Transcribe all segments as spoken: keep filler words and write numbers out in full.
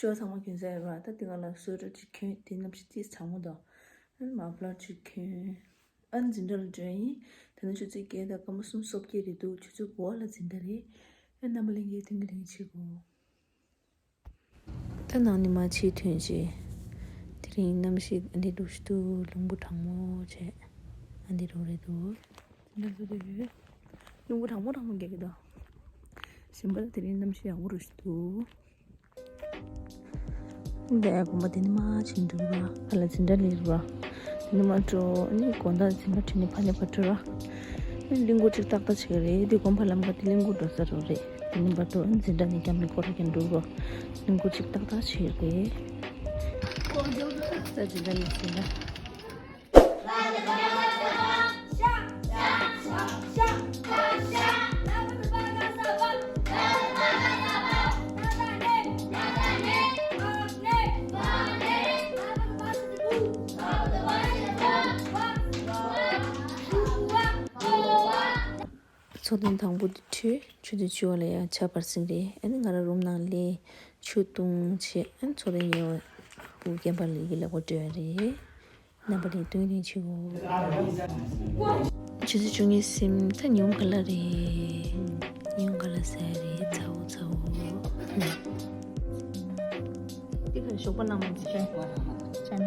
ཅོ་ཚང་མ་གྱོན་ས་ཡོད་ར། ད་དེ་ག་ལ་སོ་ཊར་ཅིག་གྱོན། དེ་གནམ་གཤིས་ཏིས་གྲང་མོ་འདུག། ཨ་ནི་མ་ཕ་ལར་ཅིག་གྱོན། ཨ་ནི་འཛིན་གྲྭ་ལ་འགྲོ་ཡིན། ད་ནི་ཆུ་ཚོད་བརྒྱད་དང་སྐར་མ་སུམ་ཅུ་སོ་བརྒྱད་རེད་འདུག། ཆུ་ཚོད་དགུ་པ་ལ་འཛིན་གྲྭ་རེད། ཨ་ནི་རྣམ་པ་ལྷན་རྒྱས་ཐུགས་རྗེ་ཆེ་གོ། ད་ནང་ནས་མར་ཕྱིར་ཐོན་རྗེས། དེ་རིང་གནམ་གཤིས་འདི་འདྲ་ཞིག་འདུག། རླུང་བུ་གྲང་མོ་བྱས། ཨ་འདི་འདྲ་རེད་འདུག། འདི་ཚོ་དེ་རེད། རླུང་བུ་གྲང་མོ་གྲང་མོ་རྒྱག་གི་འདུག། གཞན་པ་ལ་དེ་རིང་གནམ་གཤིས་ཡག་པོ་འདུག། འདི་དགོན་པ་དེ་ནས་མར་ཕྱིན་འགྲོ་ར། ཕར་ལ་འཛིན་གྲྭ་སླེབས་ར། དེ་ནས་མར་འགྲོ། ཨ་ནི་དགོང་དག་འཛིན་གྲྭ་ཁྲིད་ནས་ཕར་ནས་ཕར་འགྲོ་ར། ཨ་ནི་གླིང་སྐོར་ཅིག་ཏག་ཏག་བྱེད་ཀྱི་རེད། དེ་དགོན་པ་ལམ་ཁ་དེ་གླིང་སྐོར་འགྲོ་ས་རུ་རེད། དེ་ནས་ཕར་འགྲོ། ཨ་ནི་འཛིན་གྲྭ་ནས་རྒྱབ་ནས་སྐོར་ར་རྒྱབ་འགྲོ་ར། གླིང་སྐོར་ཅིག་ཏག་ཏག་བྱེད་ཀྱི་རེད། ད་འཛིན་གྲྭ་ནས་འཛིན་གྲྭ། ཚོགས་ཐེངས་དང་པོ་དེ་འཕྲོས། ཆུ་ཚོད་བཅུ་པ་ལ་ཡང་ཇ་འབར་ཟིན་རེད། ཨ་ནི་ང་རང་རུམ་ནང་སླེབས། ཆུ་བཏུང་བྱས། ཨ་ནི་ཚོགས་ཐེངས་གཉིས་པ་ཧུ་རྒན་པ་ལགས་ཀྱི་ལག་པ་སྤྲོད་ཡ་རེད། རྣམ་པ་ལྷན་རྒྱས་ཐུགས་རྗེ་ཆེ་གོ། ཆུ་ཚོད་བཅུ་གཉིས་ཟིན། ད་ཉིན་གུང་ཁ་ལག་རེད། ཉིན་གུང་ཁ་ལག་ཟ་ཡ་རེད། ཚ་བོ་ཚ་བོ། འདི་ག་ཞོགས་པ་ནང་མ་ཚིག་ཅན་ཅན།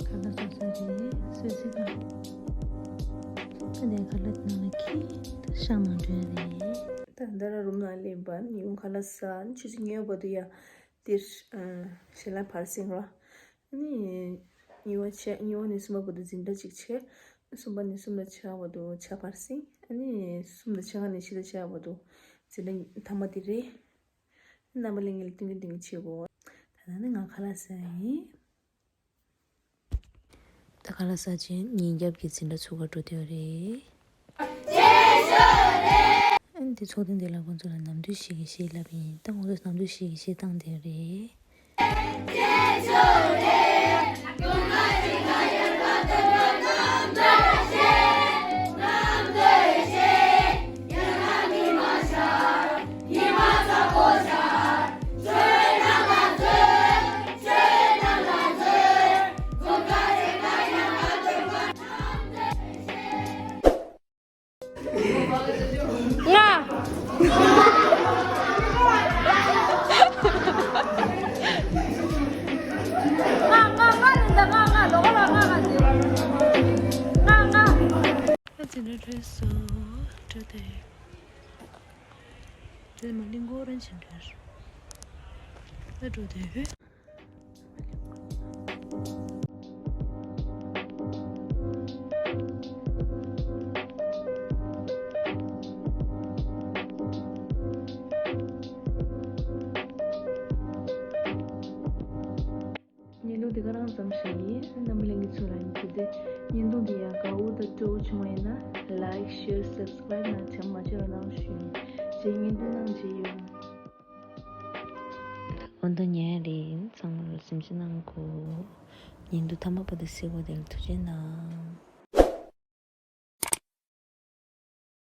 ཁ་ལག་ཟ་ས་རེད། སོ་སོ་དང་། ད་ལྟའི་ཁ་ལག་ནང་ལ་ཁྱི་ད་ཤ་མ་འདྲ་རེད། ད་འདི་ལ་རུམ་ནང་སླེབས་པ་ཉིན་གུང་ཁ་ལག་ཟ། ཆུ་ཚོད་ཉི་ཤུ་བར་དུ་ཡ། འདིར་ཞལ་ལག་ཕར་ཟིན་རོ། ཨ་ནི་གཉིས་པ་བྱས། གཉིས་པ་ནས་གསུམ་པ་བར་དུ་འཛིན་གྲྭ་གཅིག་བྱས། གསུམ་པ་ནས་གསུམ་དང་ཕྱེད་ཀ་བར་དུ་ཇ་ཕར་ཟིན། ཨ་ནི་གསུམ་དང་ཕྱེད་ཀ་ནས་བཞི་དང་ཕྱེད་ཀ་བར་དུ་འཛིན་གྲྭ་མཐའ་མ་དེ་རེད། རྣམ་པ་ལྷན་རྒྱས་ལ་ཐུགས་རྗེ་ཆེ་གོ། ད་ལྟ་ནི་ང་ཁ་ལག་ཟ་ཡིན། ད་ཁ་ལག་ཟ་བྱས་ཉིན་རྒྱབ་ཀྱི་འཛིན་གྲྭ་ཚུགས་ཀ་འགྲོ་འདོད་རེད། ཨ་ནི་དེ་ཚོགས་ཐེངས་དེ་ལ་ཁོང་ཚོ་ལ་ནམ་དུས་ཤིག་གི་གཞས་ལབ་ཡིན། ད་ཁོང་ཚོས་ནམ་དུས་ཤིག་གི་གཞས་བཏང་བསྡད་རེད། ལྔ། ལྔ་ལྔ་ལྔ་ལ་ལྔ་ལྔ་ལོག་ལ་ལྔ་ལྔ་ལྔ་ལྔ། ཨ་ཙི་ནི་འགྲོ་སོ་འགྲོ་དེ། དེ་མ་གླིང་སྐོར་རང་བྱེད་འགྲོ། ཨ་འགྲོ་དེ། བརྙན་ཐུང་འདི་ག་རང་ཙམ་ཞིག་ཡིན། རྣམ་པ་ལྷན་རྒྱས་ཚོ་ལ་ཡིན་གྱི་དེ། བརྙན་ཐུང་འདི་ཡང་དགའ་བོ་དང་སྤྲོ་བོ་བྱུང་བ་ཡིན་ན་ལའིཀ་ཤེར་སབ་སི་ཀ་རའིབ་ནང་བྱམས་མ་བརྗེད་རོགས་གནང་ཞུ་ཡིན། རྗེས་བརྙན་ཐུང་ནང་མཇལ་ཡོང་། ད་གོ་ད་ཉལ་རེད། ཚང་མ་ལ་གཟིམ་ཤག་གནང་གོ། བརྙན་ཐུང་མཐའ་མ་བར་དུ་གཟིགས་པ་དེ་ལ་ཐུགས་རྗེ་གནང་།